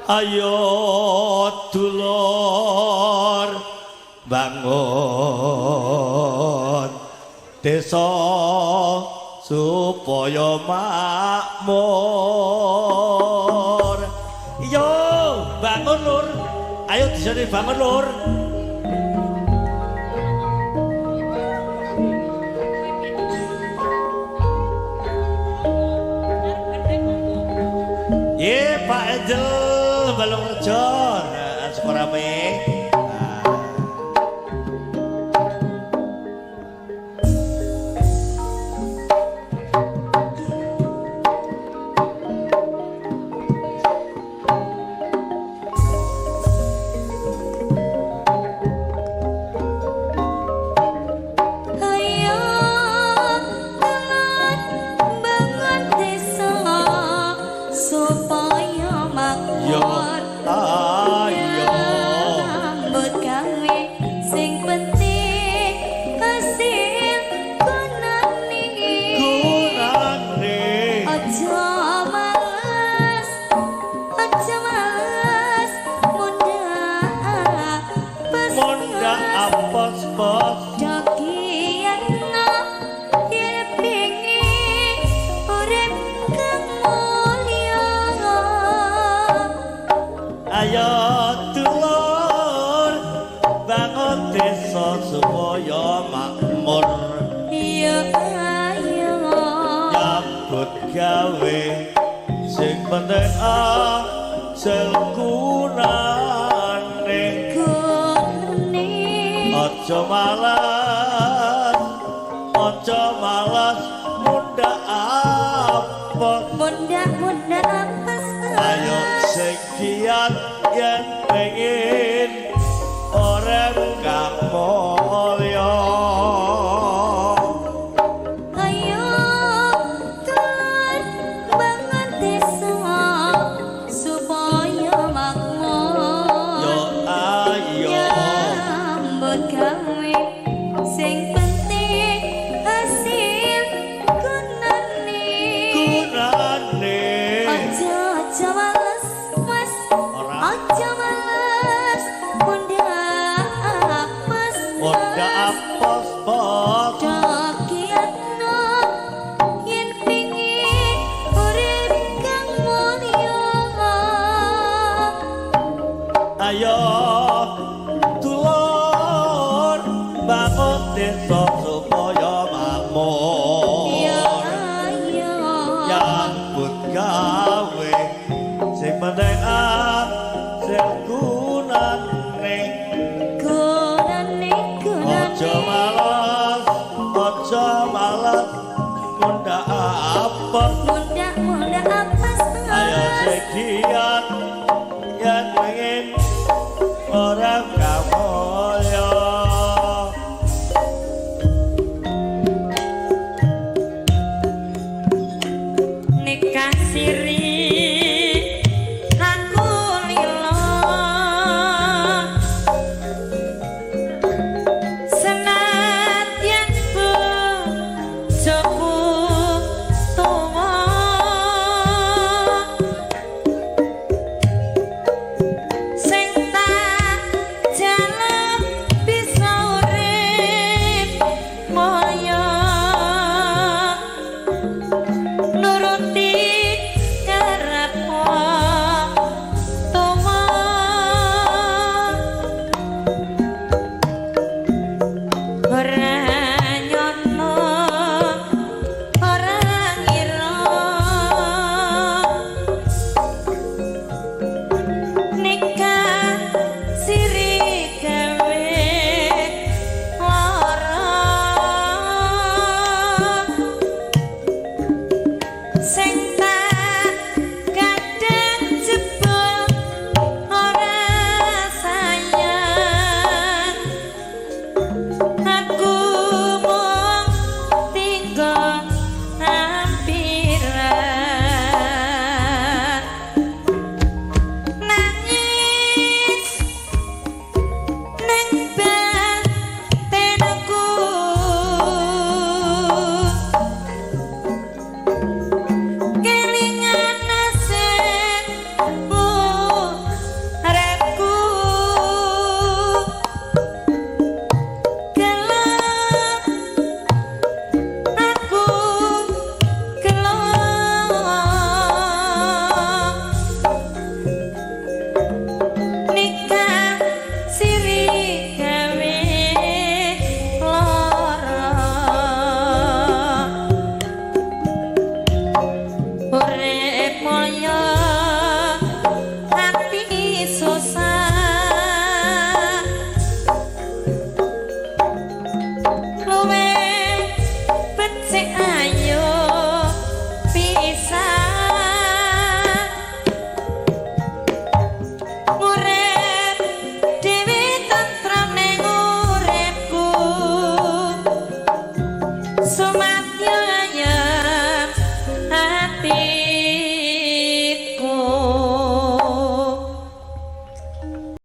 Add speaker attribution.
Speaker 1: Ayo dulur bangun desa supaya makmur. Yo bangun lur, ayo disini bangun lur. Ye Pak Angel Balung Rejo, syukur rame.
Speaker 2: Ayo teman bangun desa supaya
Speaker 1: Yo
Speaker 2: makmur.
Speaker 1: Ayo
Speaker 2: Nyambut gawe sing penting hasil gunane.
Speaker 1: Gunane.
Speaker 2: Aja males, aja males mundak
Speaker 1: Munda apos pos.
Speaker 2: Dogiyatno yen pengin urip kang mulya.
Speaker 1: Ayo dulur bangun desa supaya makmur.
Speaker 2: Ya ayo
Speaker 1: Nyambut gawe sing penting asil gunane.
Speaker 2: Gune.
Speaker 1: Aja malas, aja malas munda apos.
Speaker 2: Mundak mundak apes.
Speaker 1: Ayo sing giat yen pengin urip kang mulya.
Speaker 2: Ayo tur bangun desa supaya makmur.
Speaker 1: Yo ayo
Speaker 2: Nyambut gawe sing penting hasil gunane.
Speaker 1: Gunane.
Speaker 2: Aja aja males mas,
Speaker 1: Ora.
Speaker 2: aja males mundak apes.
Speaker 1: Munda apos pos.
Speaker 2: Dogiyatno yen pengin urip kang mulya.
Speaker 1: Ayo dulur bangun desa supaya makmur.
Speaker 2: Ya ayo
Speaker 1: Nyambut gawe sing penting asil gunane.